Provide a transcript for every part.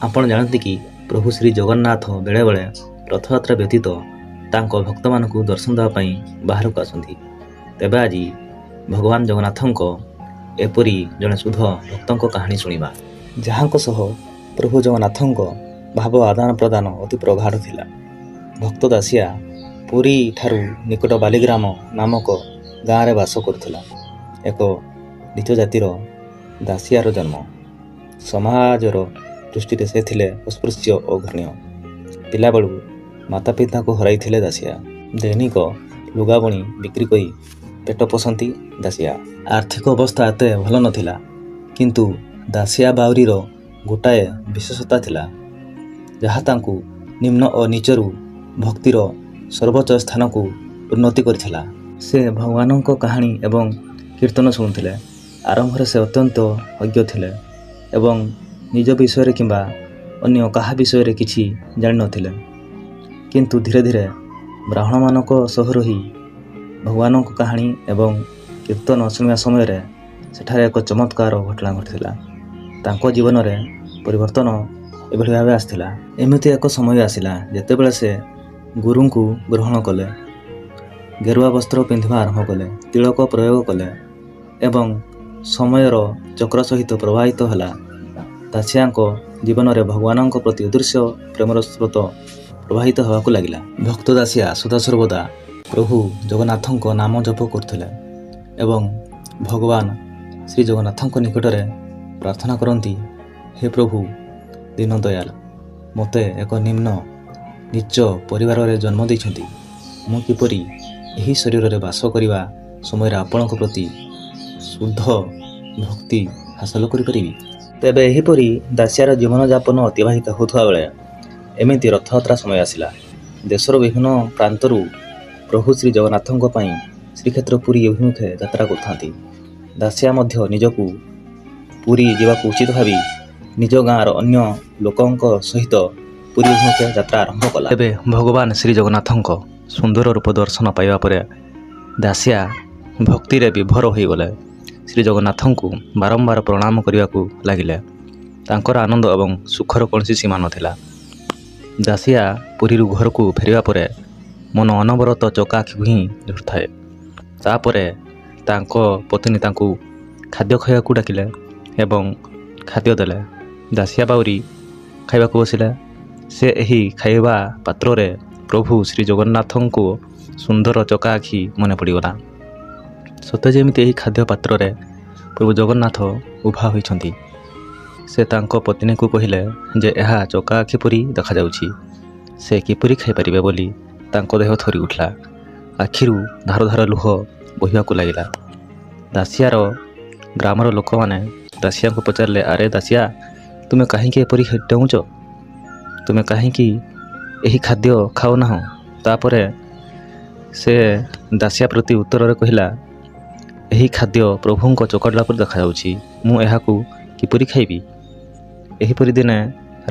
ଆପଣ ଜାଣନ୍ତି କି ପ୍ରଭୁ ଶ୍ରୀ ଜଗନ୍ନାଥ ବେଳେବେଳେ ରଥଯାତ୍ରା ବ୍ୟତୀତ ତାଙ୍କ ଭକ୍ତମାନଙ୍କୁ ଦର୍ଶନ ଦେବା ପାଇଁ ବାହାରକୁ ଆସନ୍ତି। ତେବେ ଆଜି ଭଗବାନ ଜଗନ୍ନାଥଙ୍କ ଏପରି ଜଣେ ଶୁଦ୍ଧ ଭକ୍ତଙ୍କ କାହାଣୀ ଶୁଣିବା, ଯାହାଙ୍କ ସହ ପ୍ରଭୁ ଜଗନ୍ନାଥଙ୍କ ଭାବ ଆଦାନ ପ୍ରଦାନ ଅତି ପ୍ରଗାଢ଼ ଥିଲା। ଭକ୍ତ ଦାସିଆ ପୁରୀ ଠାରୁ ନିକଟ ବାଲିଗ୍ରାମ ନାମକ ଗାଁରେ ବାସ କରୁଥିଲା। ଏକ ନୀଚ ଜାତିର ଦାସିଆର ଜନ୍ମ। ସମାଜର ଦୃଷ୍ଟିରେ ସେ ଥିଲେ ଅସ୍ପୃଶ୍ୟ ଓ ଘୃଣ୍ୟ। ପିଲାବେଳୁ ମାତା ପିତାଙ୍କୁ ହରାଇଥିଲେ ଦାସିଆ। ଦୈନିକ ଲୁଗା ବୁଣି ବିକ୍ରି କରି ପେଟ ପୋଷନ୍ତି ଦାସିଆ। ଆର୍ଥିକ ଅବସ୍ଥା ଏତେ ଭଲ ନଥିଲା, କିନ୍ତୁ ଦାସିଆ ବାଉରୀର ଗୋଟାଏ ବିଶେଷତା ଥିଲା, ଯାହା ତାଙ୍କୁ ନିମ୍ନ ଓ ନୀଚରୁ ଭକ୍ତିର ସର୍ବୋଚ୍ଚ ସ୍ଥାନକୁ ଉନ୍ନତି କରିଥିଲା। ସେ ଭଗବାନଙ୍କ କାହାଣୀ ଏବଂ କୀର୍ତ୍ତନ ଶୁଣୁଥିଲେ। ଆରମ୍ଭରେ ସେ ଅତ୍ୟନ୍ତ ଅଜ୍ଞ ଥିଲେ ଏବଂ ନିଜ ବିଷୟରେ କିମ୍ବା ଅନ୍ୟ କାହା ବିଷୟରେ କିଛି ଜାଣିନଥିଲେ। କିନ୍ତୁ ଧୀରେ ଧୀରେ ବ୍ରାହ୍ମଣମାନଙ୍କ ସହ ରହି ଭଗବାନଙ୍କ କାହାଣୀ ଏବଂ କୀର୍ତ୍ତନ ଶୁଣିବା ସମୟରେ ସେଠାରେ ଏକ ଚମତ୍କାର ଘଟଣା ଘଟିଥିଲା। ତାଙ୍କ ଜୀବନରେ ପରିବର୍ତ୍ତନ ଏଭଳି ଭାବେ ଆସିଥିଲା। ଏମିତି ଏକ ସମୟ ଆସିଲା ଯେତେବେଳେ ସେ ଗୁରୁଙ୍କୁ ଗ୍ରହଣ କଲେ, ଗେରୁଆ ବସ୍ତ୍ର ପିନ୍ଧିବା ଆରମ୍ଭ କଲେ, ତିଳକ ପ୍ରୟୋଗ କଲେ ଏବଂ ସମୟର ଚକ୍ର ସହିତ ପ୍ରବାହିତ ହେଲା। ଦାସିଆଙ୍କ ଜୀବନରେ ଭଗବାନଙ୍କ ପ୍ରତି ଅଦୃଶ୍ୟ ପ୍ରେମର ସ୍ରୋତ ପ୍ରବାହିତ ହେବାକୁ ଲାଗିଲା। ଭକ୍ତ ଦାସିଆ ସଦାସର୍ବଦା ପ୍ରଭୁ ଜଗନ୍ନାଥଙ୍କ ନାମ ଜପ କରୁଥିଲେ ଏବଂ ଭଗବାନ ଶ୍ରୀ ଜଗନ୍ନାଥଙ୍କ ନିକଟରେ ପ୍ରାର୍ଥନା କରନ୍ତି, ହେ ପ୍ରଭୁ ଦୀନଦୟାଲ, ମୋତେ ଏକ ନିମ୍ନ ନୀଚ ପରିବାରରେ ଜନ୍ମ ଦେଇଛନ୍ତି। ମୁଁ କିପରି ଏହି ଶରୀରରେ ବାସ କରିବା ସମୟରେ ଆପଣଙ୍କ ପ୍ରତି ଶୁଦ୍ଧ ଭକ୍ତି ହାସଲ କରିପାରିବି? ତେବେ ଏହିପରି ଦାସିଆର ଜୀବନଯାପନ ଅତିବାହିତ ହେଉଥିବା ବେଳେ ଏମିତି ରଥଯାତ୍ରା ସମୟ ଆସିଲା। ଦେଶର ବିଭିନ୍ନ ପ୍ରାନ୍ତରୁ ପ୍ରଭୁ ଶ୍ରୀ ଜଗନ୍ନାଥଙ୍କ ପାଇଁ ଶ୍ରୀକ୍ଷେତ୍ର ପୁରୀ ଅଭିମୁଖେ ଯାତ୍ରା କରୁଥାନ୍ତି। ଦାସିଆ ମଧ୍ୟ ନିଜକୁ ପୁରୀ ଯିବାକୁ ଉଚିତ ଭାବି ନିଜ ଗାଁର ଅନ୍ୟ ଲୋକଙ୍କ ସହିତ ପୁରୀ ଅଭିମୁଖେ ଯାତ୍ରା ଆରମ୍ଭ କଲା। ତେବେ ଭଗବାନ ଶ୍ରୀ ଜଗନ୍ନାଥଙ୍କ ସୁନ୍ଦର ରୂପ ଦର୍ଶନ ପାଇବା ପରେ ଦାସିଆ ଭକ୍ତିରେ ବିଭୋର ହୋଇଗଲେ। ଶ୍ରୀ ଜଗନ୍ନାଥଙ୍କୁ ବାରମ୍ବାର ପ୍ରଣାମ କରିବାକୁ ଲାଗିଲେ। ତାଙ୍କର ଆନନ୍ଦ ଏବଂ ସୁଖର କୌଣସି ସୀମା ନଥିଲା। ଦାସିଆ ପୁରୀରୁ ଘରକୁ ଫେରିବା ପରେ ମନ ଅନବରତ ଚକା ଆଖିକୁ ହିଁ ଝୁରୁଥାଏ। ତାପରେ ତାଙ୍କ ପତ୍ନୀ ତାଙ୍କୁ ଖାଦ୍ୟ ଖାଇବାକୁ ଡାକିଲେ ଏବଂ ଖାଦ୍ୟ ଦେଲେ। ଦାସିଆ ବାଉରୀ ଖାଇବାକୁ ବସିଲେ। ସେ ଏହି ଖାଇବା ପାତ୍ରରେ ପ୍ରଭୁ ଶ୍ରୀ ଜଗନ୍ନାଥଙ୍କୁ ସୁନ୍ଦର ଚକା ଆଖି ମନେ ପଡ଼ିଗଲା। ସତେ ଯେମିତି ଏହି ଖାଦ୍ୟ ପାତ୍ରରେ ପ୍ରଭୁ ଜଗନ୍ନାଥ ଉଭା ହୋଇଛନ୍ତି। ସେ ତାଙ୍କ ପତ୍ନୀଙ୍କୁ କହିଲେ ଯେ ଏହା ଚକା ଆଖି ପରି ଦେଖାଯାଉଛି, ସେ କିପରି ଖାଇପାରିବେ ବୋଲି ତାଙ୍କ ଦେହ ଥରି ଉଠିଲା। ଆଖିରୁ ଧାର ଧାର ଲୁହ ବୋହିବାକୁ ଲାଗିଲା। ଦାସିଆର ଗ୍ରାମର ଲୋକମାନେ ଦାସିଆଙ୍କୁ ପଚାରିଲେ, ଆରେ ଦାସିଆ, ତୁମେ କାହିଁକି ଏପରି ଡେଉଁଛ? ତୁମେ କାହିଁକି ଏହି ଖାଦ୍ୟ ଖାଉନାହଁ? ତାପରେ ସେ ଦାସିଆ ପ୍ରତି ଉତ୍ତରରେ କହିଲା, ଏହି ଖାଦ୍ୟ ପ୍ରଭୁଙ୍କ ଚକାଡୋଳା ପରି ଦେଖାଯାଉଛି, ମୁଁ ଏହାକୁ କିପରି ଖାଇବି? ଏହିପରି ଦିନେ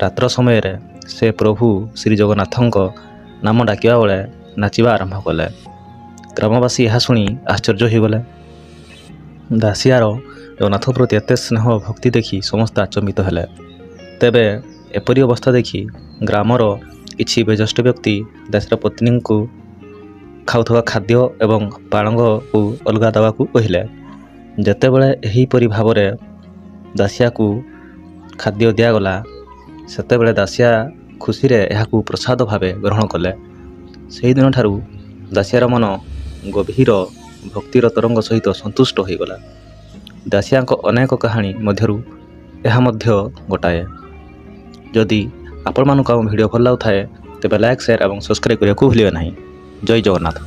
ରାତ୍ର ସମୟରେ ସେ ପ୍ରଭୁ ଶ୍ରୀ ଜଗନ୍ନାଥଙ୍କ ନାମ ଡାକିବା ବେଳେ ନାଚିବା ଆରମ୍ଭ କଲେ। ଗ୍ରାମବାସୀ ଏହା ଶୁଣି ଆଶ୍ଚର୍ଯ୍ୟ ହୋଇଗଲେ। ଦାସିଆର ଜଗନ୍ନାଥ ପ୍ରତି ଏତେ ସ୍ନେହ ଭକ୍ତି ଦେଖି ସମସ୍ତେ ଆଚମ୍ବିତ ହେଲେ। ତେବେ ଏପରି ଅବସ୍ଥା ଦେଖି ଗ୍ରାମର କିଛି ବୟୋଜ୍ୟେଷ୍ଠ ବ୍ୟକ୍ତି ଦାସିଆର ପତ୍ନୀଙ୍କୁ ଖାଉଥିବା ଖାଦ୍ୟ ଏବଂ ପାଳଙ୍ଗକୁ ଅଲଗା ଦେବାକୁ କହିଲେ। ଯେତେବେଳେ ଏହିପରି ଭାବରେ ଦାସିଆକୁ ଖାଦ୍ୟ ଦିଆଗଲା, ସେତେବେଳେ ଦାସିଆ ଖୁସିରେ ଏହାକୁ ପ୍ରସାଦ ଭାବେ ଗ୍ରହଣ କଲେ। ସେହିଦିନଠାରୁ ଦାସିଆର ମନ ଗଭୀର ଭକ୍ତିର ତରଙ୍ଗ ସହିତ ସନ୍ତୁଷ୍ଟ ହୋଇଗଲା। ଦାସିଆଙ୍କ ଅନେକ କାହାଣୀ ମଧ୍ୟରୁ ଏହା ମଧ୍ୟ ଗୋଟାଏ। ଯଦି ଆପଣମାନଙ୍କୁ ଆମ ଭିଡ଼ିଓ ଭଲ ଲାଗୁଥାଏ, ତେବେ ଲାଇକ୍, ସେୟାର ଏବଂ ସବସ୍କ୍ରାଇବ୍ କରିବାକୁ ଭୁଲିବେ ନାହିଁ। ଜୟ ଜଗନ୍ନାଥ।